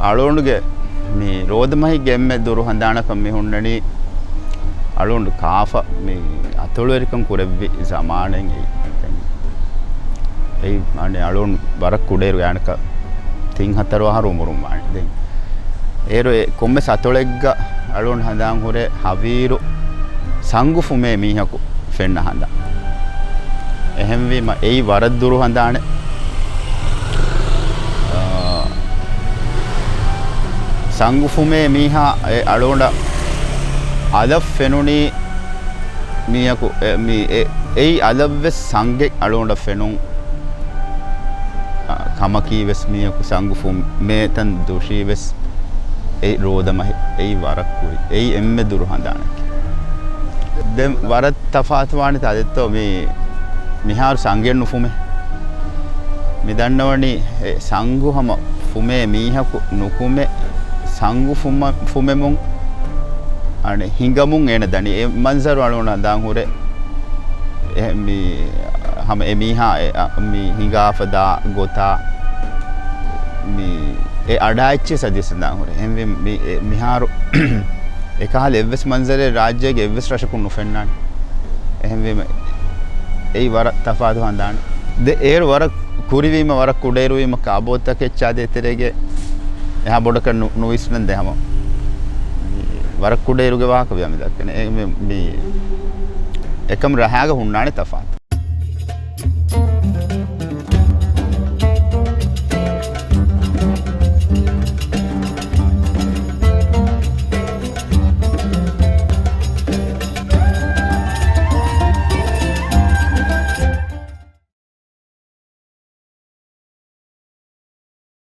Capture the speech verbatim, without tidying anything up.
އަޅުގަނޑުގެ މި ރޯދަމަހިގެ އެންމެ ދުރު ހަނދާނަކަށް މި ހުންނަނީ، އަޅުގަނޑު ކާފަ މި އަތޮޅުވެރިކަން ކުރެއްވި ޒަމާނެއް އެއީ. އެއީ އަނެއް އަޅުގަނޑު ވަރަށް ކުޑައިރު ގާތްގަނޑަކަށް ތިން ހަތަރު އަހަރު އުމުރުން ވާނެ. ދެން އޭރު އެ ކޮންމެސް އަތޮޅެއްގަ އަޅުގަނޑު ހަނދާން ހުރޭ ހަވީރު ސަނގު ފުމޭ މީހަކު ފެންނަ ހަނދާން. އެހެންވީމަ އެއީ ވަރަށް ދުރު ހަނދާނެއް. އާ، ސަނގު ފުމޭ މީހާ އެ އަޅުގަނޑަށް އަލަށް ފެނުނީ މީހަކު، އެ، މި، އެ، އެއީ އަލަށްވެސް ސަނގެއް އަޅުގަނޑަށް ފެނުން، އާ، ކަމަކީ ވެސް މީހަކު ސަނގު ފުމޭތަން ދުށީ ވެސް އެއީ ރޯދަމަހެއް، އެއީ ވަރަށް ކުރި، އެއީ އެންމެ ދުރު ހަނދާނެއް. ދެން ވަރަށް ތަފާތުވާނެ ތާދެއްތޯ މި، މިހާރު ސަނގެއް ނުފުމޭ. މި ދަންނަވަނީ އެ ސަނގު ހަމަ ފުމޭ މީހަކު ނުކުމެ، ސަނގު ފުމަ-، ފުމެމުން އަނެއް ހިނގަމުން އޭނަ ދަނީ. އެ މަންޒަރު އަޅުގަނޑަށް ހަނދާން ހުރޭ. އެ މި ހަމަ އެ މީހާ އެ އަ-، މި ހިނގާފަ ދާ ގޮތާ މި އެ އަޑާ އެއްޗެއް ސަދިސް ހަނދާން ހުރޭ. އެހެންވެ މި އެ މިހާރު އެކަހަލަ އެއްވެސް މަންޒަރެއް ރާއްޖޭގެ އެއްވެސް ރަށަކުން ނުފެންނާނެ. އެހެންވީމަ އެއީ ވަރަށް ތަފާތު ހަނދާނެއް. ދެ އޭރު ވަރަށް ކުރިވީމަ، ވަރަށް ކުޑައިރުވީމަ، ކާބޯތަކެއްޗާ ދޭތެރޭގެ އެހާ ބޮޑަކަށް ނު-، ނުވިސްނަން ދެ ހަމަ. ވަރަށް ކުޑައިރުގެ ވާހަކަ ވިޔާ މި ދައްކަނީ. އެ މި، މި އެކަމް ރަހާގަ ހުންނާނެ ތަފާތު.